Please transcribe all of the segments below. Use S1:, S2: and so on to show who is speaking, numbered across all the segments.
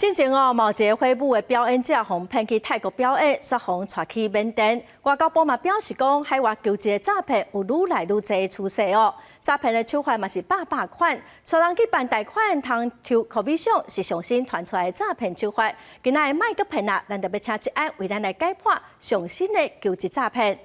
S1: 進前哦，某一个火舞的表演者予騙去泰國表演，煞予帶去緬甸。外交部嘛表示講，海外求職的詐騙有愈來愈濟的趨勢哦。詐騙的手法嘛是百百款，帶人去辦貸款、通抽 commission 是上新傳出來的詐騙手法。今仔日莫閣騙啦，咱就欲請捷安為咱來解破上新的求職詐騙。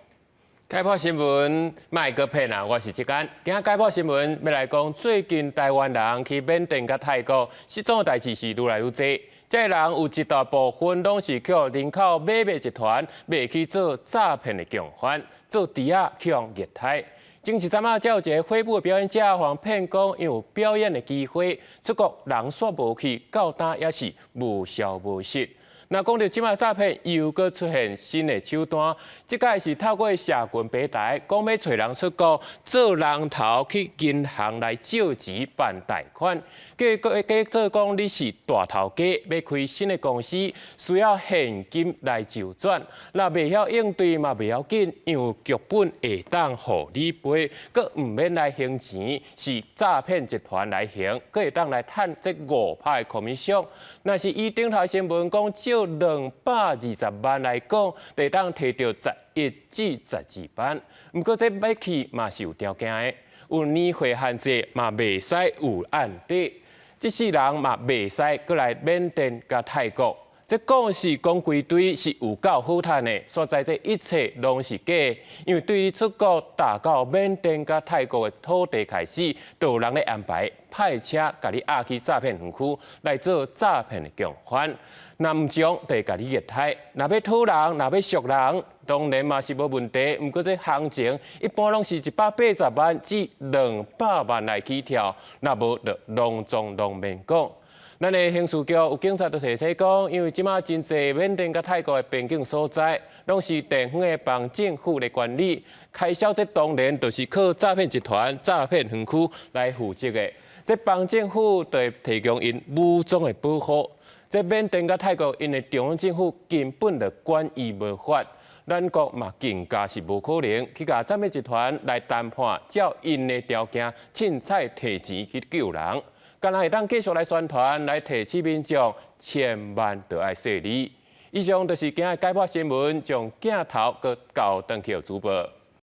S2: 解破新聞，莫閣騙啊！我是志安。今仔解破新聞欲來講，最近台灣人去緬甸佮泰國失蹤的代誌是愈來愈濟。這个人有一大部分攏是予人口買賣集團賣去做詐騙的共犯，做豬仔去予虐待。前一陣仔，才有一个火舞的表演者，予騙講有表演的機會，出國人煞無去，到今也是無消無息。若講著這擺詐騙又閣出現新的手段，這擺是透過社群平台，講欲揣人出國做人頭去銀行來借錢辦貸款，結果假做講你是大頭家，欲開新的公司，需要現金來周轉，若袂曉應對嘛袂要緊，因為劇本會當予你背，閣毋免來還錢，是詐騙集團來還，閣會當來趁這5%的 commission。若是以頂頭新聞講借220萬來講，會當提著11至12萬。毋過這欲去嘛是有條件的，有年歲限制嘛袂使有案底，這世人嘛袂使閣來緬甸佮泰國。這故事講規堆是有夠好趁的，所在這一切攏是假的，因為對你出國踏到緬甸佮泰國的土地開始，就有人咧安排派車共你押去詐騙園區來做詐騙的共犯。若毋將，就會共你虐待。若欲討人，若欲贖人，當然嘛是無問題。毋過這行情一般攏是180萬至200萬來起跳，若無就攏總攏免講。咱的刑事局有警察就提醒講，因為這馬真濟緬甸佮泰國的邊境所在，攏是地方的邦政府來管理，開銷這當然就是靠詐騙集團、詐騙園區來負責的。這邦政府就會提供𪜶武裝的保護。這緬甸佮泰國𪜶的中央政府根本就管伊無法，咱國嘛更加是無可能去共詐騙集團來談判，照𪜶的條件，凊彩提錢去救人。敢若會當繼續來宣傳，來提醒民眾，千萬著愛細膩。以上就是今仔解破新聞，將鏡頭閣交轉去予主播。